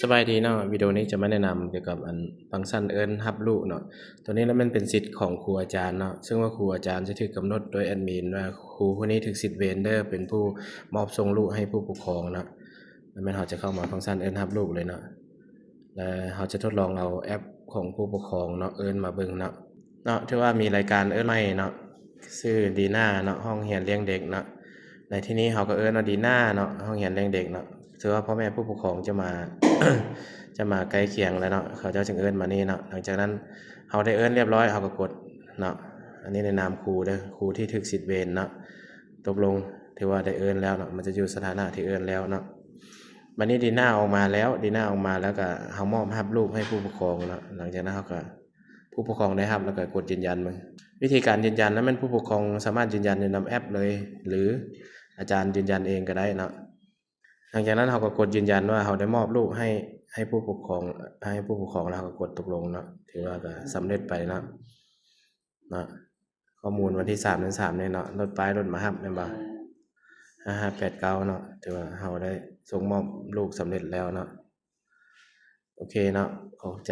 ສະບາຍດີເນາະ, ວິດີໂອນີ້ຈະມາແນະນຳກ່ຽວກັບອັນຟັງຊັນເອີ້ນຮັບລູກເນາະ. ໂຕນີ້ລະແມ່ນເປັນສິດຂອງຄູອາຈານເນາະ, ເຊິ່ງວ່າຄູອາຈານຈະຖືກກຳນົດໂດຍແອດມິນວ່າຄູຜູ້ນີ້ຖືກສິດເວນເດີ ເປັນຜູ້ມອບສົ່ງລູກໃຫ້ຜູ້ປົກຄອງເນາະ. ລະແມ່ນເຮົາຈະເຂົ້າມາຟັງຊັນເອີ້ນຮັບລູກເລີຍເນາະ, ລະເຮົາຈະທົດລອງເອົາແອັບຂອງຜູ້ປົກຄອງເນາະ ເອີ້ນມາເບິ່ງເນາະ. ເນາະ ຖືວ່າມີລາຍການເອີ້ນໃໝ່ເນາະ, ຊື່ດີນາເນາະ, ຫ້ອງຮຽນລ້ຽງເດັກເນາະ. ໃນທີ່ນີ້ເຮົາກໍເອີ້ນວ່າດີນາເນາະ, ຫ້ອງຮຽນລ້ຽງເດັກເນາະ. ຖືວ່າພໍ່ແມ່ຜູ້ປົກຄອງຈະມາ ຈະມາໃກ້ຄຽງແລ້ວເນາະ, ເຂົາເຈົ້າຈຶ່ງເອີ້ນມານີ້ເນາະ. ຫຼັງຈາກນັ້ນເຮົາໄດ້ເອີ້ນລຽບຮ້ອຍ ເຮົາກໍກົດເນາະ. ອັນນີ້ໃນນາມຄູເດີ, ຄູທີ່ຖືກສິດເວນເນາະ. ຕົກລົງ ຖືວ່າໄດ້ເອີ້ນແລ້ວເນາະ, ມັນຈະຢູ່ສະຖານະທີ່ເອີ້ນແລ້ວເນາະ. ບັດນີ້ດີນາອອກມາແລ້ວ, ດີນາອອກມາແລ້ວກໍເຮົາມອບຮັບລູກໃຫ້ຜູ້ປົກຄອງເນາະ. ຫຼັງຈາກນັ້ນເຮົາກໍ ຜູ້ປົກຄອງໄດ້ຮັບແລ້ວກໍກົດຢືນຢັນເບິ່ງ. ວິທີການຢືນຢັນນັ້ນແມ່ນຜູ້ປົກຄອງສາມາດຢືນຢັນຢູ່ນຳແອັບເລີຍ ຫຼືອາຈານຢືນຢັນເອງກໍໄດ້ເນາະ. ຫຼັງຈາກນັ້ນເຮົາກໍກົດຢືນຢັນວ່າເຮົາໄດ້ມອບລູກໃຫ້ ໃຫ້ຜູ້ປົກຄອງ ໃຫ້ຜູ້ປົກຄອງ ແລ້ວເຮົາກໍກົດຕົກລົງເນາະ. ຖືວ່າກໍສຳເລັດໄປເນາະ, ເນາະ. ຂໍ້ມູນວັນທີສາມເດືອນສາມນີ້ເນາະ, ລົດປ້າຍລົດມາຮັບແມ່ນບໍ່? ຫ້າຫ້າແປດເກົ້າເນາະ, ຖືວ່າເຮົາໄດ້ສົ່ງມອບລູກສຳເລັດແລ້ວເນາະ. ໂອເຄເນາະ, ຂອບໃຈ.